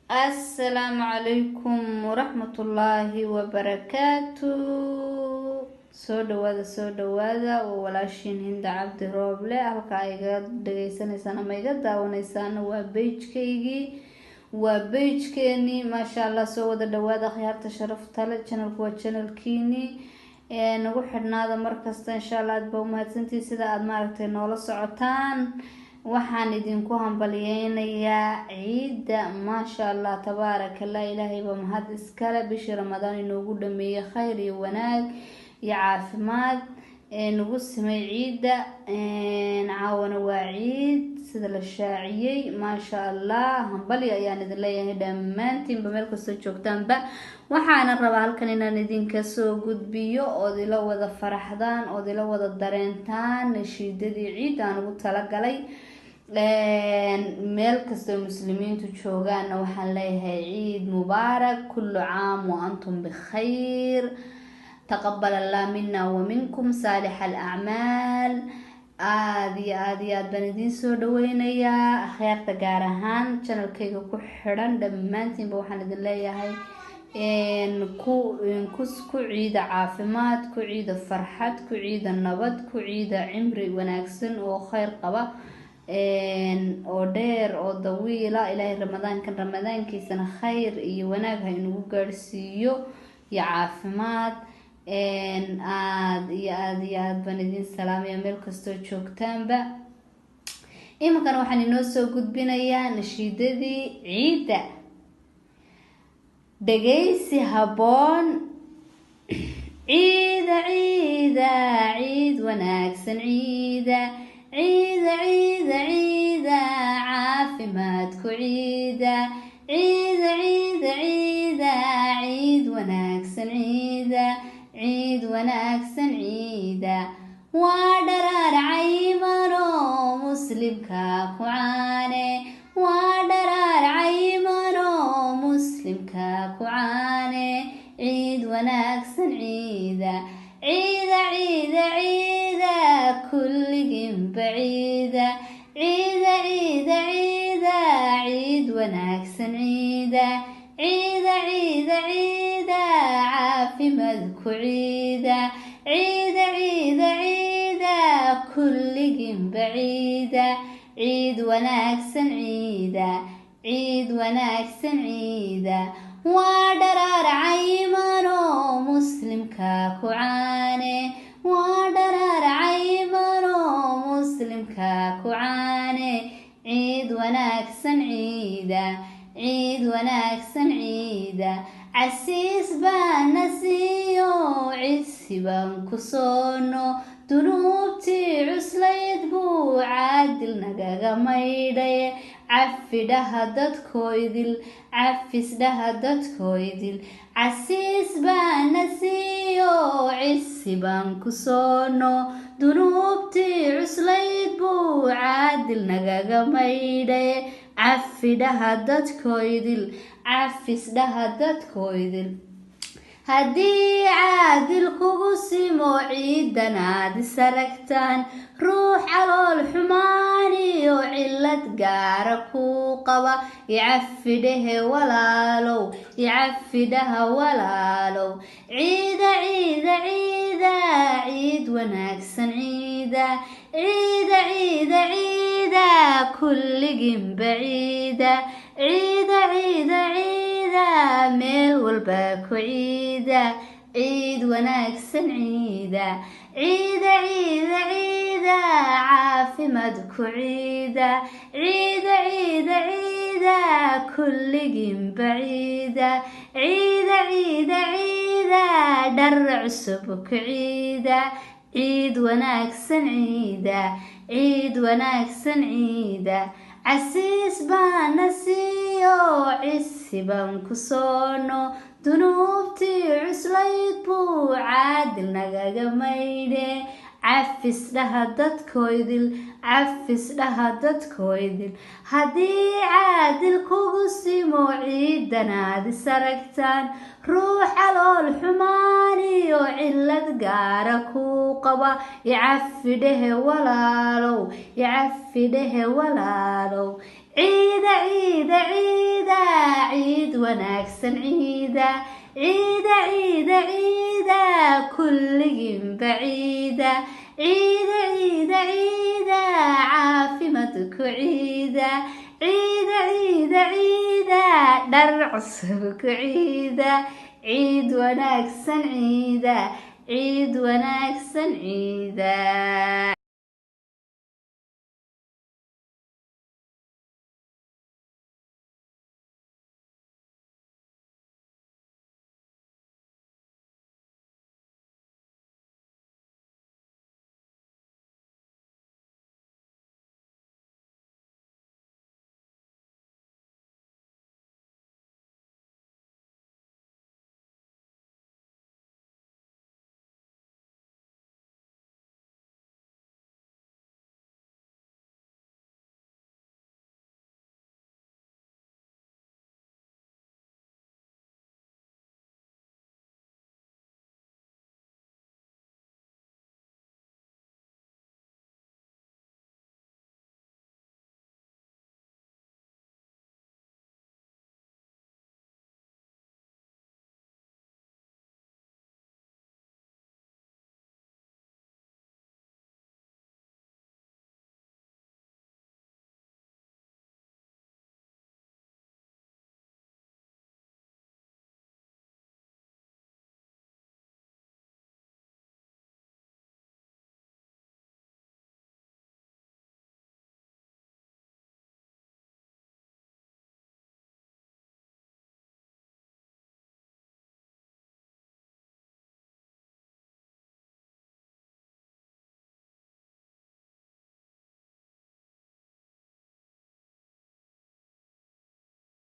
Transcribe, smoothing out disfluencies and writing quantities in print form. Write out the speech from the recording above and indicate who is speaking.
Speaker 1: Asalaamu calaykum waraxmatullaahi wabarakaatu. Soo dhawaada, soo dhawaada. Waa walaashiin Hinda Cabdi Rooble. Halka iga dhageysanaysaan ama iga daawanaysaan waa page-kaygii, waa page-keenii. Maasha Allah, soo wada dhawaada, akhyaarta sharafta leh. Channelku waa channelkiinii, nagu xidhnaada markasta, insha Allah. Aad baa umahadsantihi sida aada maaragtay noola socotaan. Waxaan idinku hambaliyeynayaa ciidda. Maasha Allah, tabaaraka Allah. Ilaahay baa mahad iskale, bishii Ramadaan inoogu dhameeyey khayr iyo wanaag iyo caafimaad, nagu simay ciidda. Caawana waa ciid sida la shaaciyey. Maasha Allah, hambalyo ayaan idin leeyahay dhammaantiinba, meel kastoo joogtaanba. Waxaana rabaa halkan inaan idinka soo gudbiyo ood ila wada faraxdaan, ood ila wada dareentaan nashiidadii ciid aan ugu talagalay. Meel kastoo muslimiintu joogaanna waxaan leeyahay ciid mubaarak, kullu caam wa antum bikhayr, taqabal Allah mina wa minkum saalix alacmaal. Aada iyo aada iyo aad baan idiin soo dhaweynayaa, akhyaarta gaar ahaan channelkayga ku xidhan. Dhammaantiinba waxaan idin leeyahay ku ciida caafimaad, ku ciida farxad, ku ciida nabad, ku ciida cimri wanaagsan oo kheyr qaba oo dheer oo dawiila. Ilaahay Ramadaankan Ramadaankiisana khayr iyo wanaag ha inagu gaadhsiiyo iyo caafimaad. Aada iyo aada iyo aada baan idiin salaamaya meel kastoo joogtaanba. Iminkana waxaan inoo soo gudbinayaa nashiidadii ciidda. Dhegeysi habboon. Ciida, ciida, ciid wanaagsan, ciida, ciida, ciida, ciida, caafimaadku ciida, ciida, ciida, ciida, ciid wanaagsan, ciida, ciid wanaagsan, ciida. Waa dharaar caymano muslimka ku caane, waa dharaar caymano muslimka ku caane, ciid wanaagsan, ciida, ciida, ciida, ciida, kulliginba ciida, ciida, ciida, ciida, ciid wanaagsan, ciida, ciida, ciida, ciida, caafimaadku ciida, ciida, ciida, ciida, kulliginba ciida, ciid wanaagsan, ciida, ciid wanaagsan, ciida. Waa dharaar caymano muslimka ku caane, waa dharaar caymano muslimka ku caane, ciid wanaagsan, ciida, ciid wanaagsan, ciida. Casiis baana siiyo, cisi baan ku soono, dunuubtii cuslayd buu caadil nagaga maydhay. Cafidhaha dadkoydil, cafisdhaha dadkoydil. Casiis baana siiyo, cisi baan ku soono, dunuubtii cuslayd buu caadil nagaga maydhay. Cafidhaha dadkoydil, cafisdhaha dadkoydil. Haddii caadil kugu simo, ciidan aad isaragtaan, ruux calool xumaaniyo cillad gaara kuu qaba, icafidhehe walaalow, icafidhaha walaalow. Ciida, ciida, ciida, ciid wanaagsan, ciida, ciida, ciida, ciida, kulliginba ciida, ciida, ciida, ciida, meel walba ku ciida, ciid wanaagsan, ciida, ciida, ciida, ciida, caafimaad ku ciida, ciida, ciida, ciida, kulliginba ciida, ciida, ciida, ciida, dhar cusub ku ciida, ciid wanaagsan, ciida, ciid wanaagsan, ciida. Casiis baana siiyo, cisi baan ku soono, dunuubtii cuslayd buu caadil nagaga maydhe. Cafisdhaha dadkoydil, cafisdhaha dadkoydil. Haddii caadil kugu simo, ciidan aad isaragtaan, ruux calool xumaaniyo cillad gaara kuu qaba, icafidhehe walaalow, icafidhehe walaalow. Ciida, ciida, ciida, ciid. Wanaagsan ciida, ciida, ciida, ciida, kulligiinba ciida, ciida, ciida, ciida, caafimaad ku ciida, ciida, ciida, ciida, dhar cusub ku ciida. Ciid wanaagsan ciida, ciid wanaagsan ciida.